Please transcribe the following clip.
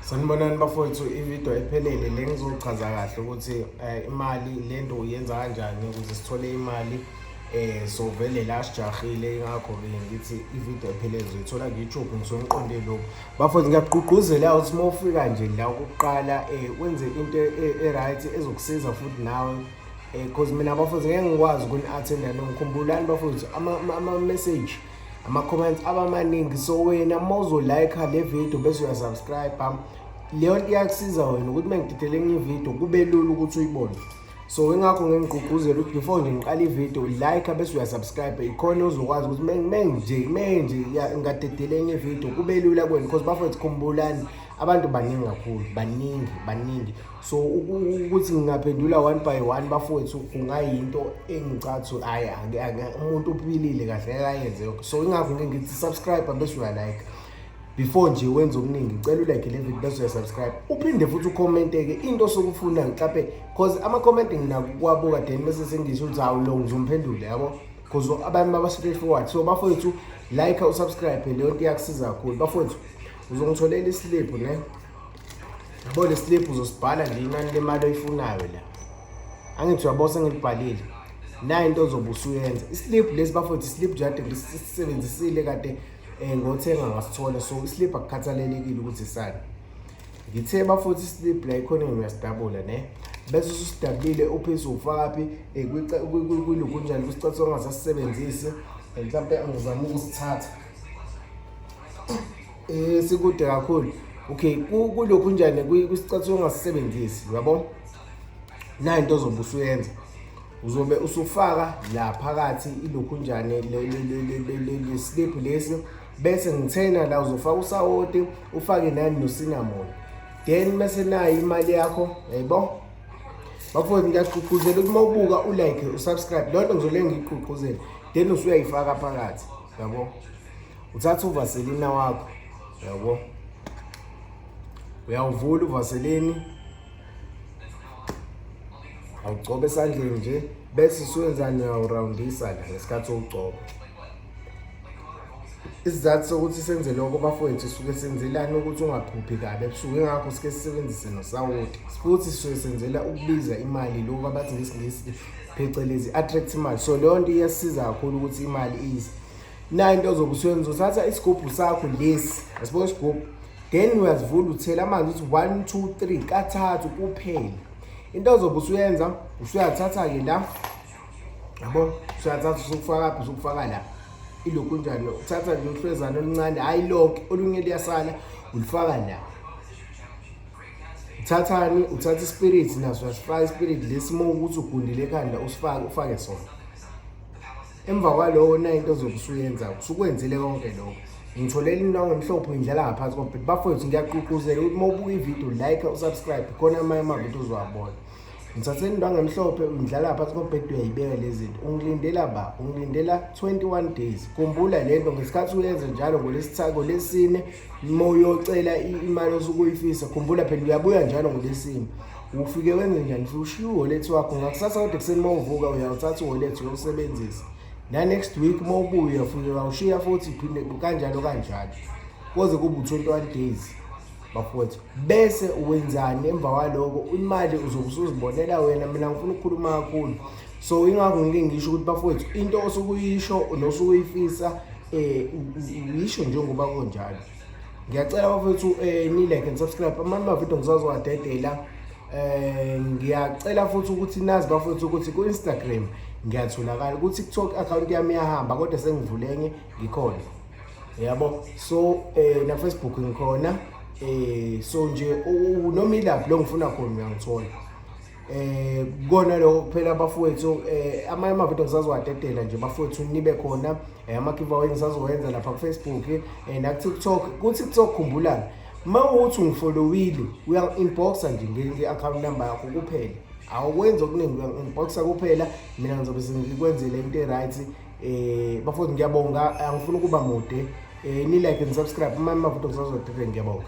Sanibonani bafowethu, ividiyo ephelele le ngizochaza kahle ukuthi imali lento uyenza kanjani ukuze sithole imali. So vele la sijahile, ingakho-ke ngithi ividiyo ephelele uzoyithola ku-YouTube. Ngisuke ngiqonde lokhu bafowethu, ngiyakugqugquzela ukuthi uma ufika nje la okokuqala wenze into e-right ezokusiza futhi nawe, cause mina bafowethu ngeke ngikwazi ukuni-attenda. Ngikhumbulani bafowethu, ama-message, ama-comments abamaningi. So wena uma uzo-like le video bese uyasubscribe, leyo nto iyakusiza wena ukuthi uma ngididele enye ividiyo kube lula ukuthi uyibone. So ingakho ngengigqugquzela ukuthi before nje ngiqala ividiyo, like bese uyasubscribe, ikhona uzokwazi ukuthi menje ngadedela enye ividiyo kube lula kuwena, because bafowethu, khumbulani, abantu baningi kakhulu, baningi baningi. So ukuthi ngingaphendula one by one bafowethu kungayinto engicathi hhayi, umuntu uphilile kahle ngeke ayenze yonke. So ingakho ngike ngithi subscribe bese uyalike before nje wenze okuningi. Ngicela ulike le video bese uyasubscribe, uphinde futhi ucommente-ke into osukufuna mhlawumbe, cause ama-comment nginako ukuwabuka, then bese sengisho ukuthi hawu, lo ngizomphendula, yabo, cause abanye baba straight forward. So bafowethu, like, usubscribe, leyo nto iyakusiza kakhulu. Bafowethu, uzongitholela islip ne, yabo, le slip uzosibhala nje inani lemali oyifunayo la. Angithi uyabo, sengilibhalile. Nayo into ozobe usuyenza, islip lesi bafowethu, islip nje kade ngisisebenzisile kade ngothenga ngasithola. So islip akukhathalelekile ukuthi isani. Ngithe bafowethu, islip la ikhoneni uyasidabula ne, bese ususidabulile uphinde ufaka phi? Kwilokunjani, kwisicathulo ongasasisebenzisi. Mhlawumbe ngizama ukusithatha, sikude kakhulu. Okay, kulokhu njani, kwisicathulo ongasisebenzisi, uyabo. Nayo into ozobe usuyenza, uzobe usufaka la phakathi ilokhunjane le slip lesi, bese ngithena la uzofaka usawoti, ufake nani, no-cinnamon, then bese nayo imali yakho, yayibona. Bafowethu, ngiyagqugquzela ukuthi uma ubuka ulike, usubscribe, leyo nto ngizole ngiyigqugquzele. Then usuyayifaka phakathi, yabo, uthatha uvaselina wakho, yabo, uyawuvula uvaselini, awugcoba esandleni nje, bese usuyenzani? Uyawurawundisa la ngesikhathi owugcoba. Isizathu sokuthi senze lokho bafowethu, suke senzelani? Ukuthi ungaphuphi kabi ebusuku. Ingakho sike sisebenzise nosawoti futhi, sisuke senzela ukubiza imali, lokhu abathi ngesiNgisi phecelezi attract imali. So leyo nto iyasiza kakhulu ukuthi imali ize. Nayo into ozobe usuyenza, uthatha isigubhu sakho lesi, asibona isigubhu, then uyazivula, uthela amanzi, uthi 1 2 3 kathathu kuphela. Into ozobe usuyenza, usuyathatha-ke la, yabo, usuyathatha usukufaka phi? Usukufaka la ilokhu njani, uthatha nje uhlwezana oluncane, hhayi lonke, olunye liyasala, ulifaka la. Uthathani? Uthatha ispirit naso, uyasifaka ispirit lesi uma ukuthi ugundile ekhanda, usifake, ufake sona. Emva kwaloko na into ozobe usuyenza, usukwenzile konke lokho, ngitholela indwangu emhlophe, uyindlala ngaphansi kombhede. Bafowethu, ngiyagqugquzela ukuthi uma ubuka ividiyo, like, usubscribe, khona amanye amavidiyo uzowabona. Ngithathela indwangu emhlophe, uyindlala ngaphansi kombhede, uyayibeka lezi zinto. Ungilindela ba ungilindela 21 days. Khumbula le nto ngesikhathi uyenze njalo ngolesithathu, ngolesine uma uyocela imali osuke uyifisa. Khumbula phela, uyabuya njalo ngolesine, ufike wenze njani? Ufike ushiye uwallet wakho. Ngakusasa kodwa ekuseni uma uvuka, uyawuthatha uwallet uyowusebenzisa. Na-next week uma ubuya, ufike uyawushiya futhi, phinde kanjalo kanjalo koze kube u-21 days bafowethu. Bese wenzani emva kwaloko? Imali uzobe usuzibonela wena. Mina ngifuna ukukhuluma kakhulu, so ingakho ngike ngisho ukuthi bafowethu, into osuke uyisho nosuke uyifisa, uyisho njengoba kunjalo. Ngiyacela bafowethu, ni like and subscribe. Amanye amavidiyo ngisazowadedela. Ngiyacela futhi ukuthi nazi bafowethu ukuthi ku-Instagram ngiyatholakala, ku-TikTok account yami iyahamba kodwa sengivule enye, ngikhona, yabo. So na Facebook ngikhona. So nje noma ilaphi lo ngifuna khona uyangithola. Kona lokho kuphela bafowethu. Amanye amavidiyo ngisazowadedela nje bafowethu, nibe khona. Ama giveaway ngisazowenza lapha ku Facebook na ku TikTok. Ku TikTok, khumbulani, uma uthi ungifollowile, uyangi-inboxa nje nge-account number yakho kuphela, awukwenzi okuningi, uyangi-inboxa kuphela, mina ngizobe sengikwenzele into e-right. Bafowethu, ngiyabonga, angifuni ukuba mude. Ni like and subscribe, amanye amavidiyo ngisazowadedela. Ngiyabonga.